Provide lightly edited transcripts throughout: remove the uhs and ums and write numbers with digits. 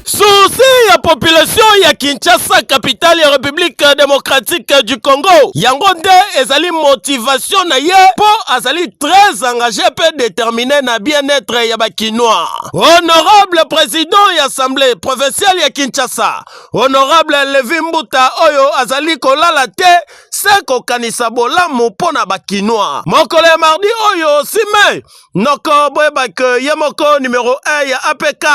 Souci ya population ya Kinshasa, capitale ya République démocratique du Congo, yango nde ezali motivation na ye mpo azali très engagé mpe déterminé na bien-être ya bakinois. Honorable président ya assemblée provinciale ya Kinshasa, honorable Levi Mbuta, oyo azali kolala te se kokanisa bolamu mpo na bakinois. Mokolo ya mardi oyo 6 mai, noko boyebake ye moko numero 1 ya APK,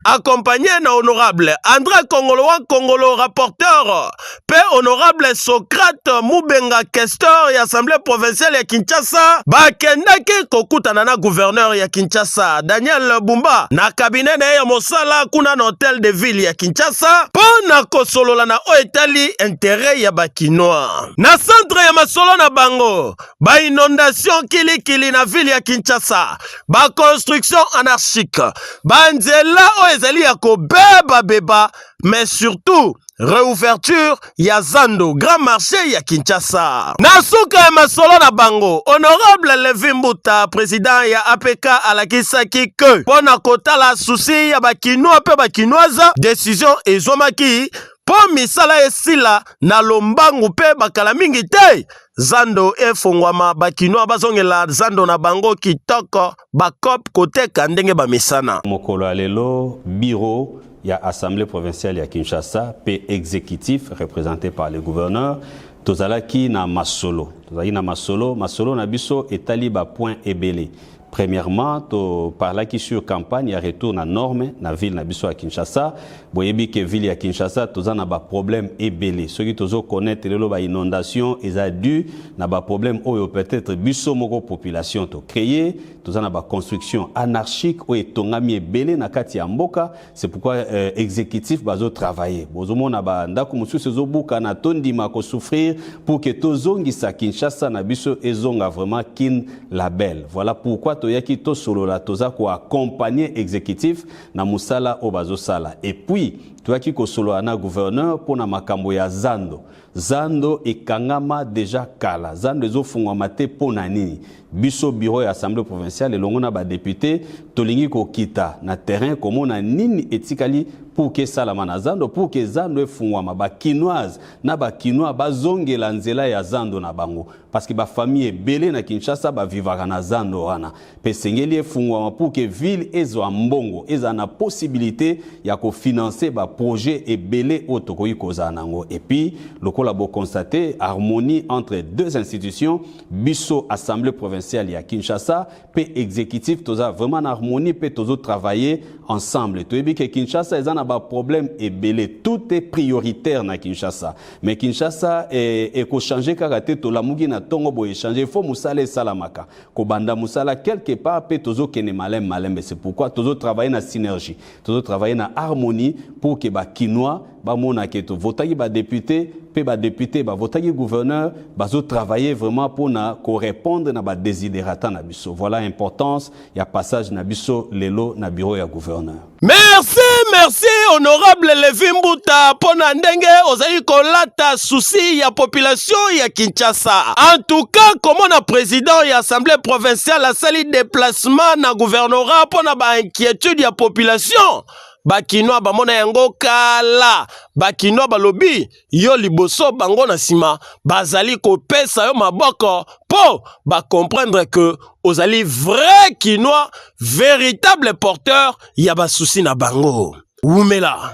accompagné na honorable André Kongolo wa Kongolo, rapporteur, mpe honorable Socrate Mubenga, questeur ya assemblée provinciale ya Kinshasa, bakendaki kokutana na gouverneur ya Kinshasa Daniel Bumba na cabinet na ye ya mosala kuna na hotel de ville ya Kinshasa mpo na kosolola na oyo etali intérêt ya bakinois. Na centre ya masolo na bango, bainondation kilikili na ville ya Kinshasa, baconstruction anarchique, banzela oyo ezali ya kobebabeba, mais surtout réouverture ya zando grand marché ya Kinshasa. Na suka ya masolo na bango, honorable Levi Mbuta, président ya APK, alakisaki ke mpo na kotala souci ya bakinois mpe bakinoise, décision ezwamaki mpo misala esila na lombangu mpe bakala mingi te zando efongwama, bakinois bazongela zando na bango kitoko, bakope koteka ndenge bamesana. Mokolo ya lelo, bureau ya assemblée provinciale ya Kinshasa mpe exécutif représenté par le gouverneur, tozalaki na masolo, tozalaki na masolo. Masolo na biso etali bapoint ebele. Premièrement, toparlaki sur campagne ya retour na norme na ville na biso ya Kinshasa. Boyebi ke ville ya Kinshasa toza na baproblème ebele. Soki tozoconnaître lelo bainondation, eza dû na baproblème oyo peut-être biso moko population tocréer. Toza na baconstruction anarchique oyo etongami ebele na kati ya mboka. C'est pourquoi exécutif bazotravailler. Bozomona bandako mosusu ezobukana. Tondima kosouffrir pour ke tozongisa Kinshasa na biso ezonga vraiment Kin la belle. Voilà pourquoi toyaki tosolola, toza koaccompagner exécutif na mosala oyo bazosala. Et puis toyaki kosolola na gouverneur mpona makambo ya zando. Zando ekangama déjà kala, zando ezofungwama te. Mpo na nini? Biso bureau ya assemblée provinciale elongo na badéputé tolingi kokita na terrain komona nini etikali pour ke esalama na zando, pour ke zando efungwama, bakinoise na bakinois bazongela nzela ya zando na bango, parce que bafamille ebele na Kinshasa bavivaka na zando wana. Mpe esengeli efungwama pour ke ville ezwa mbongo, ezala na possibilité ya kofinancer baprojet ebele oyo tokoki kozala nango. Et puis lokola boconstater harmonie entre deux institutions, biso assemblée provinciale ya Kinshasa mpe exécutif, toza vraiment na harmonie mpe tozotravailler ensemble. Toyebi ke Kinshasa eza na baproblème ebele, tout est prioritaire na Kinshasa, mais Kinshasa ekochange kaka te. Tolamuki na ntongo boye échange, faut mosala esalamaka, kobanda mosala quelque part mpe tozokende malembe malembe. C'est pourquoi tozotravailler na synergie, tozotravailler na harmonie pour ke bakinois bamona ke tovotaki badéputé mpe badéputé bavotaki gouverneur, bazotravailler vraiment mpona korépondre na badesiderata na biso. Voilà importance ya passage na biso lelo na bureau ya gouverneur. Merci, merci honorable Levi Mbuta mpo na ndenge ozali kolata souci ya population ya Kinshasa. En tout cas, komona président ya assemblée provinciale asali déplacement na gouvernorat mpo na bainquiétude ya population, bakinois bamona yango kala. Bakinois balobi yo liboso, bango na nsima, bazali kopesa yo maboko mpo bacomprendre ke ozali vrai kinois, véritable porteur ya basoucis na bango. Wumela.